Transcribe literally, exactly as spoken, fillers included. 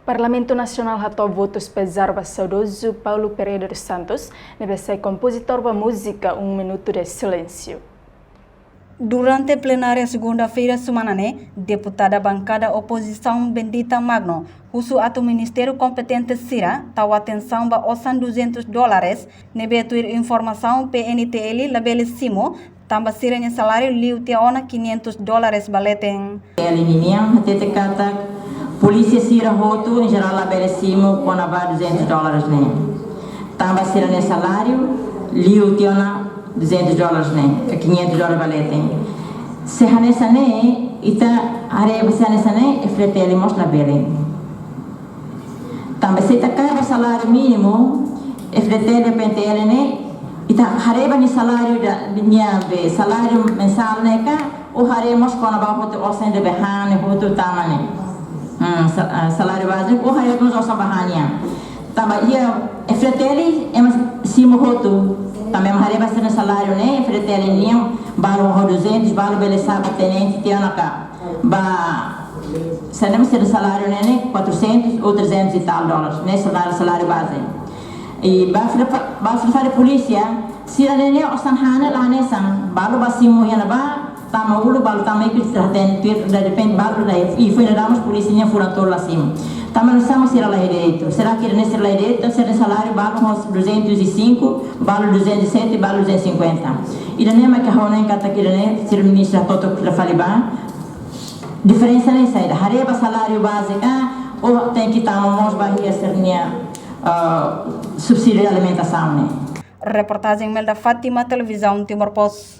Parlamentu Nasionál hato'o votus pezar ba saudozu Paulo Pereira dos Santos, ne'ebé sai kompozitór ba múzika Um Minuto de Silêncio. Durante plenária segunda-feira semana ne'e, deputada bankada opozisaun Bendita Magno husu atu ministériu kompetente sira tau atensaun ba osan duzentus dólares ne'ebé tuir informasaun P N T L labele simu, tanba sira-nia saláriu liu tiha ona quinhentos dólares ba leten. L N N hatete katak polísia sira hotu, em geral, labele simu kona-ba duzentus dólares ne'e. Tanba sira-nia saláriu liu tiha ona duzentus dólares ne'e, ka quinhentos dólares ba leten. Se hanesan ne'e, ita haree ba se hanesan ne'e, F D T L mós labele. Tanba se ita kaer ba saláriu mínimu, F D T L, P N T L ne'e, ita haree ba nia saláriu da, nia be saláriu mensál ne'e ka, ou haree mós kona-ba hotu osan ne'ebé han ne'e hotu tama ne'e. Hmm, sa-, ah, saláriu báziku, ou haree mós osan ba han nian. Tanba iha F D T L, ema simu hotu. Tanba ema haree ba sira-nia saláriu ne'e, F D T L nian, balu ho duzentus, balu bele sa'e ba tenente tiha ona ka. Ba, se ne'e sira saláriu ne'e, ne'e quatrocentos ou trezentos e tal dólares, ne'e saláriu, saláriu báziku. I ba fila fa-, ba fila fali polísia, sira ne'e, ne'e osan han ne'e la hanesan, balu ba simu iha ne'ebá, tama uluk, balu tama ikus, sira hatene tuir, de repente balu la iha, i foin dadauk mós polísia nian fulan tolu la simu. Tanba nu'usá mak sira la iha direitu? Será que ne'e sira la iha direitu? Sira-nia saláriu balu mós duzentos e cinco, balu duzentos e sete, balu duzentos e cinquenta. Ida-ne'e mak ha'u hanoin katak ida-ne'e, sira ministra hotu-hotu fila fali ba. Diferensa ne'e saida? Haree ba saláriu báziku, ah, ou tenke tama mós ba iha sira-nia, ah, subsídiu de alimentasaun ne'e? Reportajen Melda Fátima, Televizaun Timor Post.